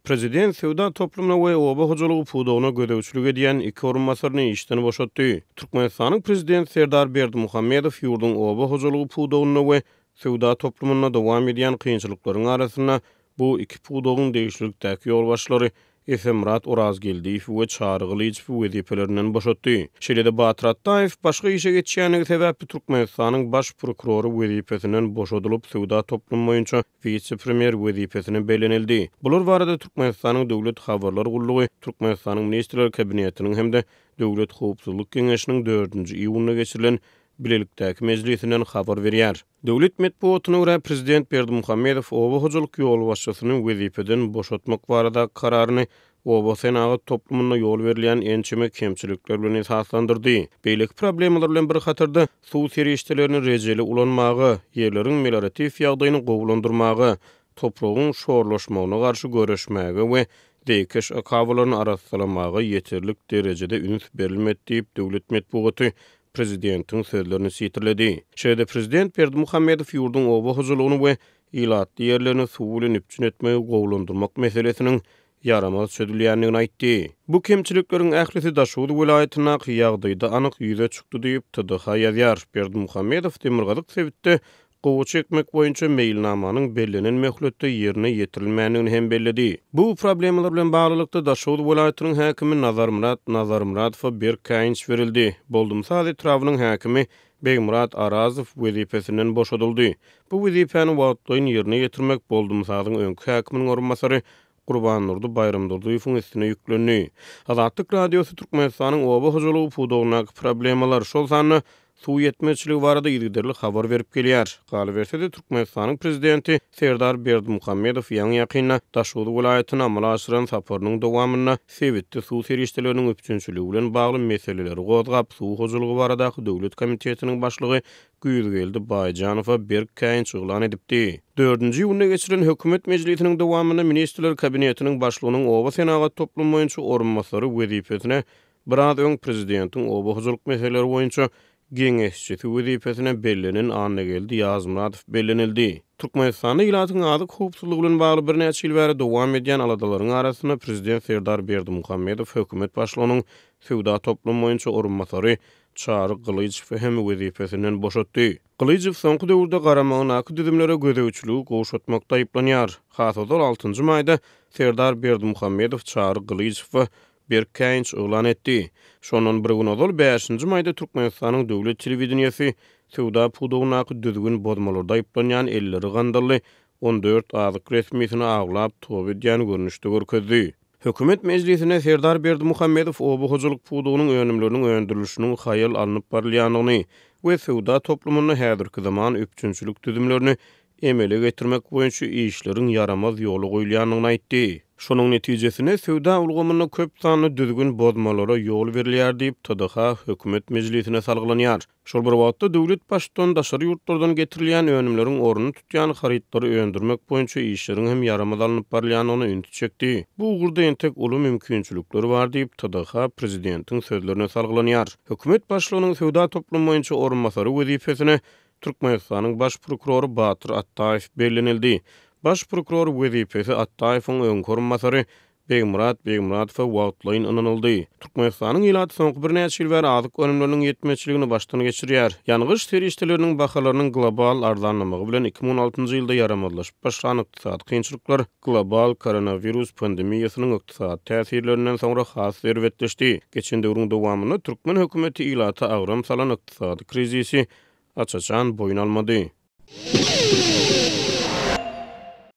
Prezident söwda toplumyna we oba hojalygy pudagyna gözegçilik edýän iki orunbasaryny işden boşatdy. Türkmenistanyň Prezidenti Serdar Berdimuhamedow ýurduň oba hojalygy pudagynda we söwda toplumynda dowam edýän kynçylyklaryň arasynda bu iki pudagyň degişlilikdäki ýolbaşçylary Esenmyrat Orazgeldiýewi we Çary Gylyjowy wezipelerinden boşatdy. Şeýle-de Batyr Atdaýew başga işe geçýändigi sebäpli Türkmenistanyň Baş prokurory wezipesinden boşadylyp, söwda toplumy boýunça wise-premýer wezipesine bellenildi. Bular barada Türkmenistanyň Döwlet habarlar gullugy Türkmenistanyň Ministrler Kabinetiniň hem-de Döwlet howpsuzlyk geňeşiniň dördünji iýunda geçirilen bilelikdäki mejlisinden habar berýär. Döwlet metbugatyna görä, prezident Berdimuhamedow oba hojalyk ýolbaşçysyny wezipeden boşatmak baradaky kararyny oba senagat toplumynda ýol berilýän ençeme kemçilikler bilen esaslandyrdy. Beýleki problemalar bilen bir hatarda, suw serişdelerini rejeli ulanmaga, ýerleriň melioratiw ýagdaýyny gowulandyrmaga, topragyň şorlaşmagyna garşy göreşmäge we zeýkeş akabalaryny arassalamaga ýeterlik derejede üns berilmedi diýip, döwlet metbugaty prezidentiň sözlerini sitirledi. Şeýle-de prezident Berdimuhamedow ýurduň oba hojalygyny we ilatly ýerlerini suw bilen üpjün etmegi gowulandyrmak meselesiniň ýaramaz çözülýändigini aýtdy. Bu kemçilikleriň ählisi Daşoguz welaýatyndaky ýagdaýda anyk ýüze çykdy diýip, TDH ýazýar. Berdimuhamedow demirgazyk sebitde gowaça ekmek boýunça meýilnamanyň bellenen möhletde ýerine ýetirilmändigini hem belledi. Bu problemalar bilen baglylykda, Daşoguz welaýatynyň häkimi Nazarmyrat Nazarmyradowa berk käýinç berildi. Boldumsaz etrabynyň häkimi Begmyrat Arazow wezipesinden boşadyldy. Bu wezipäni wagtlaýyn ýerine ýetirmek Boldumsazyň öňki häkiminiň orunbasary Gurbandurdy Baýramdurdyýewiň üstüne ýüklendi. Azatlyk Radiosy Türkmenistanyň oba hojalygy pudagyndaky problemalar, şol sanda suw ýetmezçiligi barada yzygiderli habar berip gelýär. Galyberse-de, Türkmenistanyň prezidenti Serdar Berdimuhamedow ýaňy-ýakynda Daşoguz welaýatyna amala aşyran saparynyň dowamynda sebitde suw serişdeleriniň üpjünçiligi bilen bagly meseleleri gozgap, suw hojalygy baradaky döwlet komitetiniň başlygy Güýzgeldi Baýjanowa berk käýinç yglan edipdi. Dördünji iýunda geçirilen hökümet mejlisiniň dowamynda Ministrler Kabinetiniň Başlygynyň oba senagat toplumy boýunça orunbasary wezipesine biraz öň prezidentiň oba hojalyk meseleleri boýunça geňeşçisi wezipesine bellenen Annageldi Ýazmyradow bellenildi. Türkmenistanda ilatyň azyk howpsuzlygy bilen bagly birnäçe ýyl bäri dowam edýän aladalaryň arasynda prezident Serdar Berdimuhamedow hökümet başlygynyň söwda toplumy boýunça orunbasary Çary Gylyjowy hem wezipesinden boşatdy. Gylyjow soňky döwürde garamagyndaky düzümlere gözegçiligi gowşatmakda aýyplanýar. Has ozal altynjy maýda Serdar Berdimuhamedow Çary Gylyjowa berk käýinç yglan etdi. Şondan bir gün ozal bäşinji maýda Türkmenistanyň döwlet telewideniýesi söwda pudagyndaky düzgün bozmalarda aýyplanýan elleri gandally 14 azyk resmisini aglap toba edýän görnüşde görkezdi. Hökümet mejlisinde Serdar Berdimuhamedow oba hojalyk pudagynyň önümleriniň öndürilişiniň haýal alnyp barylýandygyny we söwda toplumynda häzirki zaman üpjünçilik düzümlerini emele getirmek boýunça işleriň ýaramaz ýola goýulýandygyny aýtdy. Şonuň netijesinde söwda ulgamynda köp sanly düzgün bozmalara ýol berilýär diýip, TDH hökümet mejlisine salgylanýar. Şol bir wagtda, döwlet Baştutany daşary ýurtlardan getirilýän önümleriň ornuny tutýan harytlary öndürmek boýunça işleriň hem ýaramaz alnyp barylýandygyna ünsi çekdi. Bu ugurda entek uly mümkinçilikler bar diýip, TDH prezidentiň sözlerine salgylanýar. Hökümet başlygynyň söwda toplumy boýunça orunbasary wezipesine Türkmenistanyň Baş prokurory Batyr Atdaýew bellenildi. Baş prokuror wezipesi Atdaýewiň öňki orunbasary Begmyrat Begmyradowa wagtlaýyn ynanyldy. Türkmenistanyň ilaty soňky birnäçe ýyl bäri azyk önümleriniň ýetmezçiligini başdan geçirýär. Ýangyç serişdeleriniň bahalarynyň global arzanlamagy bilen 2016-njy ýylda ýaramazlaşyp başlan ykdysady kynçylyklar global koronawirus pandemiýasynyň ykdysady täsirlerinden soňra has erbetleşdi. Geçen döwrüň dowamynda türkmen hökümeti ilata agram salan ykdysady krizisi aç-açan boýun almady.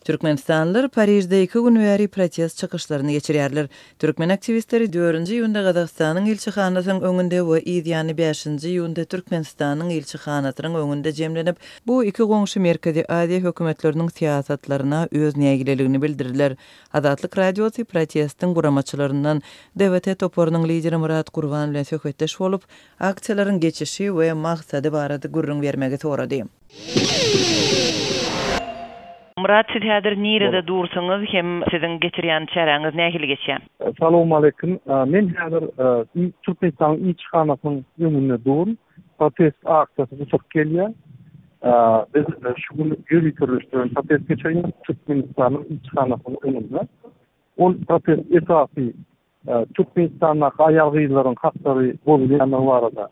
Türkmenistanlylar Parižde iki gün bäri protest çykyşlaryny geçirýärler. Türkmen aktiwistleri dördünji iýunda Gazagystanyň ilçihanasynyň öňünde we yz ýany bäşinji iýunda Türkmenistanyň ilçihanasynyň öňünde jemlenip, bu iki goňşy Merkezi Aziýa hökümetleriniň syýasatlaryna öz nägileligini bildirdiler. Azatlyk Radiosy protestiň guramaçylaryndan DWT toparynyň lideri Myrat Gurban bilen söhbetdeş bolup, aksiýalaryň geçişi we maksady barada gürrüň bermegi sorady. Myrat siz häzir nirede dursuňyz hem siziň geçirýän çäräňiz nähili geçýär? Salowmaleýkim. Men häzir Türkmenistanyň ilçihanasynyň öňünde durun. Protest aksiýasy gutaryp gelýär. Biz şu gün ýöriteleşdirilen protest geçirýäris Türkmenistanyň ilçihanasynyň öňünde. Ol protest esasy Türkmenistandaky aýal-gyzlaryň haklary bozulýandygy barada,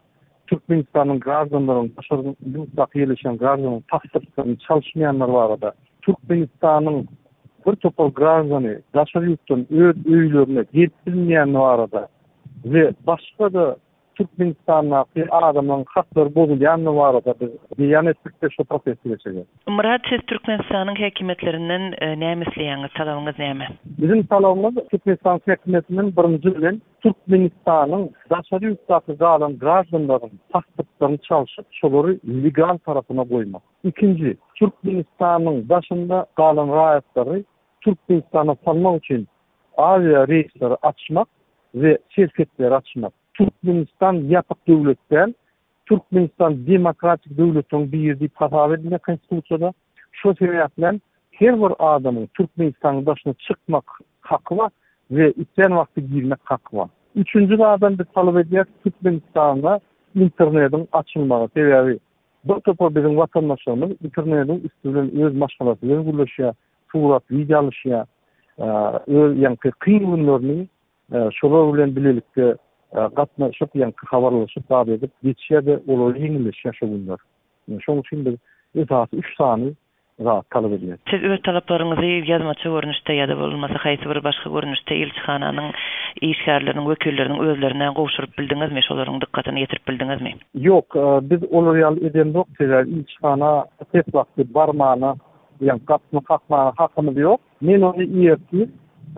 Türkmenistanyň graždanlaryň, daşary ýurtdaky ýerleşýän graždanlaryň pasportlaryny çalyşmaýanlary barada, Türkmenistanyň bir topar graždany daşary ýurtdan öz öýlerine gelip bilmeýäni barada we başga-da Türkmenistandaky adamlaryň haklary bozulýandygy barada biz beýan etdik we şo protesti geçirýäs. Myrat siz Türkmenistanyň häkimiýetlerinden näme isleýäňiz, talabyňyz näme? Biziň talabymyz Türkmenistanyň häkimiýetinden birinji bilen Türkmenistanyň daşary ýurtdaky galan graždanlaryň pasportlaryny çalşyp şolary legal tarapyna goýmak. Ikinji, Türkmenistanyň daşynda galan raýatlary Türkmenistana salmak üçin awia reýsleri açmak we serhetleri açmak. Türkmenistan ýapyk döwlet däl. Türkmenistan demokratik döwletleriň biri diýip hasap edilýär konstitusiýada. Şo sebäplem her bir adamyň Türkmenistanyň daşyna çykmak haky bar we islän wagty girmek haky bar. Üçünji zadam biz talap edýäris Türkmenistanda internediň açylmagy. Sebäbi bir topar biziň watandaşlarymyz internediň üsti bilen öz maşgalasy bilen gürleşýär, surat, wideo alyşýar. Öz ýaňky kyn günlerini Şolar bilen bilelikde gatnaşyp, ýaňky habarlaşyp, zat edip geçýär-de, olara ýeňilleşýär şo günler. Şonuň üçin biz esasy üç sany zat talap edýäris. Siz öz talaplaryňyzy ýazmaça görnüşde ýa-da bolmasa haýsy bir başga görnüşde ilçihananyň işgärleriniň, wekilleriniň özlerine gowşuryp bildiňizmi, şolaryň dykgatyna ýetirip bildiňizmi? Ýok, biz olar ýaly edemzok, sebäbi ilçihana ses wagty barmana, ýa gapyny kakmana hakymyz ýok. Men ony ertir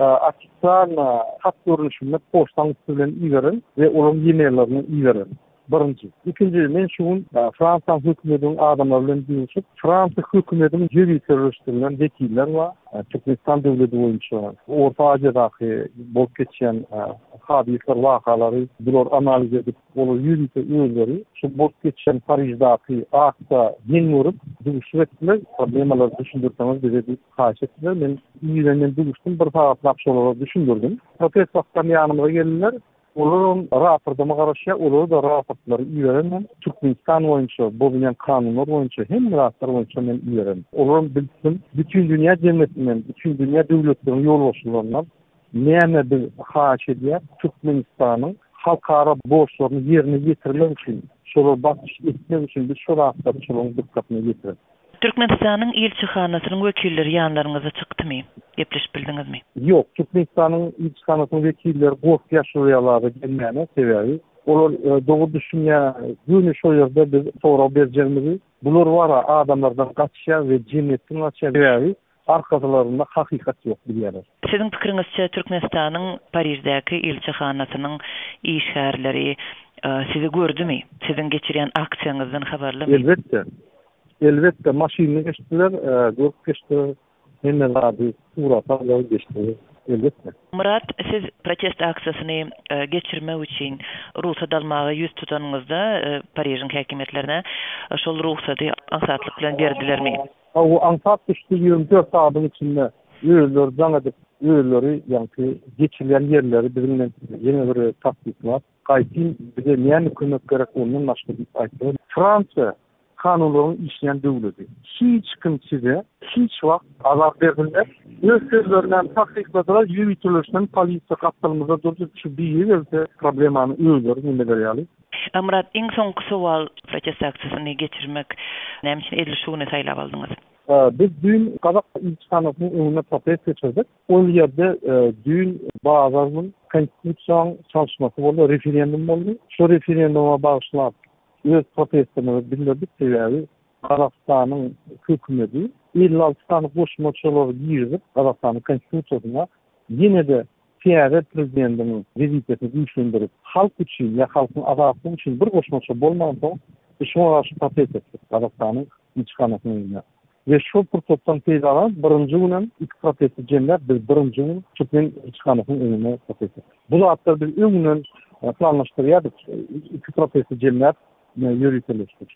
ofisialno hat görnüşinde poçtaň üsti bilen ibererin we olaryň e-maillerine ibererin. Birinji. Ikinji, men şu gün Fransiýanyň hökümetiniň adamlary bilen duşup, Fransiýa hökümetiniň ýöriteleşdirilen wekiller bar, Türkmenistan döwleti boýunça Orta Aziýadaky bolup geçýän hadyslar, wakalary bular analiz edip, Olar ýörite özleri şu bolup geçen Pariždaky aksiýa geň görüp, duşuşyk etdiler. Problemalary düşündirseňiz bize diýip haýyş etdiler. Men irenden duşdum, bir sagatlap şolara düşündirdim. Protest wagtlam ýanymyza geldiler. Olaram raportama garaşýar. Olara-da raportlary iberen men. Türkmenistan boýunça, bozulýan kanunlar boýunça, hemme zatlar boýunça men iberen. Olaram bilsin, bütindünýä jemgyýetinden, bütindünýä döwletleriniň ýolbaşçylaryndan Näme biz haýyş edýäs, Türkmenistanyň halkara borçlaryny ýerine ýetirmek üçin, şolara basyş etmek üçin biz şo zatlary şolaryň dykgatyna ýetireris. Türkmenistanyň ilçihanasynyň wekilleri ýanlaryňyza çykdymy? Gepleşip bildiňizmi? Ýok, Türkmenistanyň ilçihanasynyň wekilleri gorkýar şol ýalara gelmäne, sebäbi olar dogry düşünýär, göni şo ýerde biz sorag berjegimizi. Bular bar-a adamlardan gaçýar we jemgyýetden gaçýar, sebäbi Arkalarynda hakykat ýok bilýärler. Siziň pikiriňizçe Türkmenistanyň Pariždäki ilçihanasynyň işgärleri sizi gördümi? Siziň geçirýän aksiýaňyzdan habarlymy? Elbetde. Elbetde maşynda geçdiler, görüp geçdiler, hemme zady surata aldylar geçdiler. Elbetde. Myrat, siz protest aksiýasyny geçirmek üçin rugsat almaga ýüz tutanyňyzda Parižiň häkimiýetlerine şol rugsady aňsatlyk bilen berdilermi? Hawa, aňsat düşdi, 24 sagadyň içinde özleri jaň edip, özleri ýaňky geçilýän ýerleri biziň bilen ýene bir gezek tassyklap, gaýtyn bize näme kömek gerek ondan başga diýip aýtdylar. Fransiýa kanunlaryň işleýän döwleti. Hiç kim size hiç wagt azar berbilmez. Öz sözlerini hem tassykladylar, ýöriteleşen polisiýa gapdalymyzda durdy, şu biri gelse problemany özleri neme eder ýaly. Myrat, iň soňky sowal, protest aksiýasyny geçirmek näme üçin edil şu güni saýlap aldyňyz? Biz düýn gazak ilçihanasynyň öňünde protest geçirdik. Ol ýerde düýn bazar gün konstitusiýanyň çalyşmasy boldy, referendum boldy. Şo referenduma bagyşlap öz protestimizi bildirdik, sebäbi Gazagystanyň hökümeti 56 sany goşmaçalary girizip Gazagystanyň konstitusiýasyna ýene-de täze prezidentiň wezipesini güýçlendirip, halk üçin ýa halkyň azatlygy üçin bir goşmaça bolmansoň, biz şoňa garşy protest etdik Gazagystanyň ilçihanasynyň öňünde. We şol pursatdan peýdalanyp, birinji günem iki protesti jemläp, biz birinji gün türkmen ilçihanasynyň öňünde protest etdik. Bu zatlary biz öňünden planlaşdyrýardyk, iki protesti jemläp ýöriteleşdik.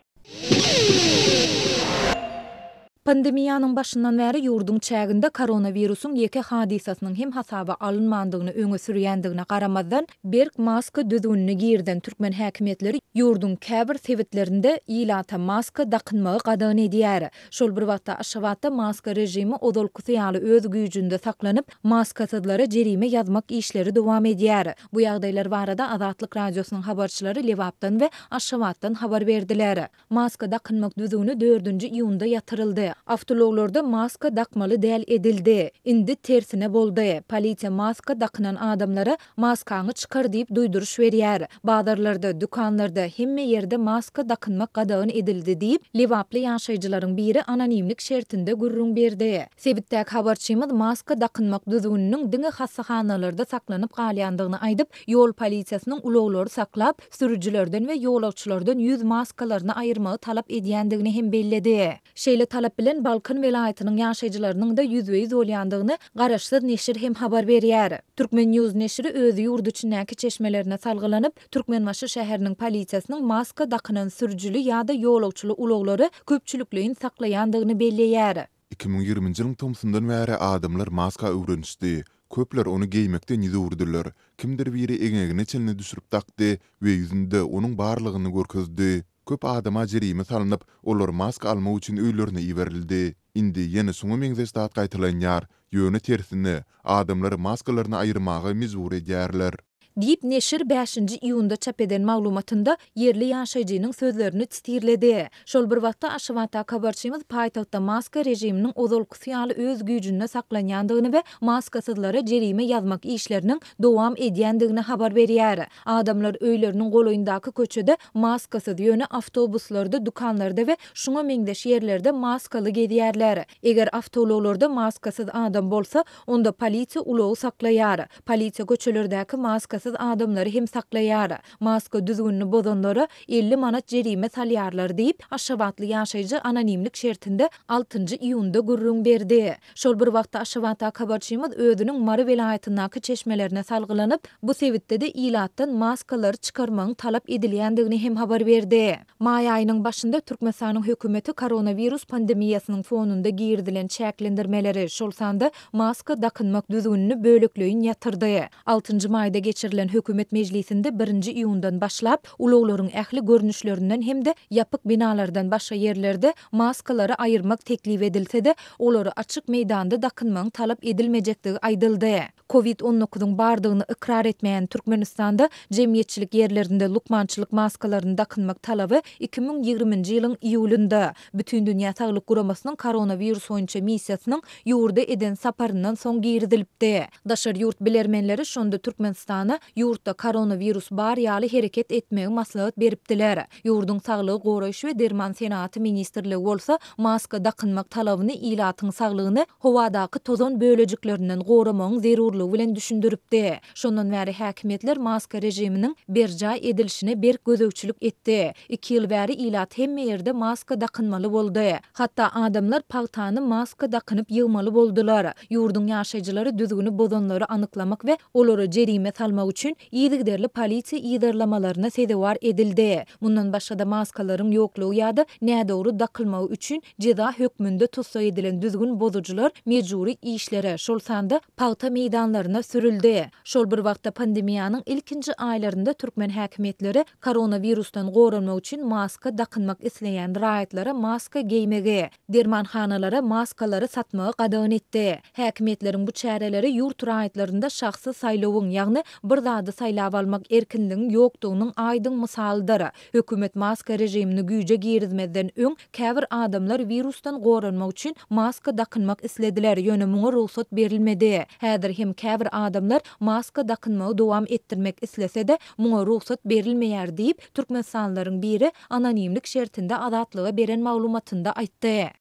Pandemiýanyň başyndan bäri ýurduň çäginde koronawirusyň ýeke hadysasynyň hem hasaba alynmandygyny öňe sürýändigine garamazdan, berk maska düzgünini girizen türkmen häkimiýetleri ýurduň käbir sebitlerinde ilata maska dakynmagy gadagan edýär. Şol bir wagtda, Aşgabatda maska režimi ozalkysy ýaly öz güýjünde saklanyp, maskasyzlara jerime ýazmak işleri dowam edýär. Bu ýagdaýlar barada Azatlyk Radiosynyň habarçylary Lebapdan we Aşgabatdan habar berdiler. Maska dakynmak düzgüni dördünji iýunda ýatyryldy. Awtoulaglarda maska dakmaly däl edildi. Indi tersine boldy. Polisiýa maska dakynan adamlara maskaňy çykar diýip duýduryş berýär. Bazarlarda, dükanlarda, hemme ýerde maska dakynmak gadagan edildi diýip, lebaply ýaşaýjylaryň biri anonimlik şertinde gürrüň berdi. Sebitdäki habarçymyz maska dakynmak düzgüniniň diňe hassahanalarda saklanyp galýandygyny aýdyp, ýol polisiýasynyň ulaglary saklap, sürüjilerden we ýolagçylardan ýüz maskalaryny aýyrmagy talap edýändigini hem belledi. Şeýle talap bilen Balkan welaýatynyň ýaşaýjylarynyň-da ýüzbe-ýüz bolýandygyny garaşsyz neşir hem habar berýär. Turkmen. News neşiri öz ýurt içindäki çeşmelerine salgylanyp, Türkmenbaşy şäheriniň polisiýasynyň maska dakynan sürüjili ýa-da ýolagçyly ulaglary köpçülikleýin saklaýandygyny belleýär. 2020-nji ýylyň tomsundan bäri adamlar maska öwrenişdi. Köpler ony geýmekden ýüz öwürdiler. Kimdir biri eňegine çenli düşürip dakdy we ýüzünde onuň barlygyny görkezdi. Köp adama jerime salnyp, olar maska almak üçin öýlerine iberildi. Indi ýene şuňa meňzeş zat gaýtalanýar, ýöne tersine, adamlary maskalaryny aýyrmaga mejbur edýärler. Diýip, neşir bäşinji iýunda çap eden maglumatynda ýerli ýaşaýjynyň sözlerini sitirledi. Şol bir wagtda, Aşgabatdaky habarçymyz paýtagtda maska režiminiň ozalkysy ýaly öz güýjünde saklanýandygyny we maskasyzlara jerime ýazmak işleriniň dowam edýändigini habar berýär. Adamlar öýleriniň golaýyndaky köçede maskasyz, ýöne awtobuslarda, dükanlarda we şuňa meňzeş ýerlerde maskaly gezýärler. Eger awtoulaglarda maskasyz adam bolsa, onda polisiýa ulagy saklaýar. Polisiýa köçelerdäki maskasyz adamlary hem saklaýar. Maska düzgünini bozanlara 50 manat jerime salýarlar diýip, aşgabatly ýaşaýjy anonimlik şertinde altynjy iýunda gürrüň berdi. Şol bir wagtda, Aşgabatdaky habarçymyz özüniň Mary welaýatyndaky çeşmelerine salgylanyp, bu sebitde-de ilatdan maskalary çykarmagyň talap edilýändigini hem habar berdi. Maý aýynyň başynda Türkmenistanyň hökümeti koronawirus pandemiýasynyň fonunda girizilen çäklendirmeleri, şol sanda maska dakynmak düzgünini bölekleýin ýatyrdy. Altynjy maýda geçirilen hökümet mejlisinde birinji iýundan başlap, ulaglaryň ähli görnüşlerinden hem-de ýapyk binalardan başga ýerlerde maskalary aýyrmak teklip edilse-de, olary açyk meýdanda dakynmagyň talap edilmejekdigi aýdyldy. Covid on dokuzyň bardygyny ykrar etmeýän Türkmenistanda jemgyýetçilik ýerlerinde lukmançylyk maskalaryny dakynmak talaby 2020-nji ýylyň iýulynda, Bütindünýä Saglyk Guramasynyň koronawirus boýunça missiýasynyň ýurda eden saparyndan soň girizilipdi. Daşary ýurt bilermenleri şonda Türkmenistana ýurtda koronawirus bar ýaly hereket etmegi maslahat beripdiler. Ýurduň Saglygy goraýyş we derman senagaty ministrligi bolsa maska dakynmak talabyny ilatyň saglygyny howadaky tozan bölejiklerinden goramagyň zerurlygy bilen düşündiripdi. Şondan bäri häkimiýetler maska režiminiň berjaý edilişine berk gözegçilik etdi. Iki ýyl bäri ilat hemme ýerde maska dakynmaly boldy. Hatda adamlar pagtany maska dakynyp ýygmaly boldular. Ýurduň ýaşaýjylary düzgüni bozanlary anyklamak we olara jerime salmak üçin yzygiderli polisiýa yzarlamalaryna sezewar edildi. Mundan başga-da maskalaryň ýoklugy ýa-da nädogry dakylmagy üçin jeza hökmünde tussag edilen düzgün bozujylar mejbury işlere, şol sanda pagta meýdanlaryna sürüldi. Şol bir wagtda pandemiýanyň ilkinji aýlarynda türkmen häkimiýetleri koronawirusdan goranmak üçin maska dakynmak isleýän raýatlara maska geýmegi, dermanhanalara maskalary satmagy gadagan etdi. Häkimiýetleriň bu çäreleri ýurt raýatlarynda şahsy saýlawyň, ýagny bir zady saýlap almak erkinligiň ýokdugynyň aýdyň mysalydyr. Hökümet maska režimini güýje girizmezden öň, käbir adamlar wirusdan goranmak üçin maska dakynmak islediler, ýöne muňa rugsat berilmedi. Häzir hem käbir adamlar maska dakynmagy dowam etdirmek islese-de, muňa rugsat berilmeýär diýip, türkmenistanlylaryň biri anonimlik şertinde Azatlyga beren maglumatynda aýtdy.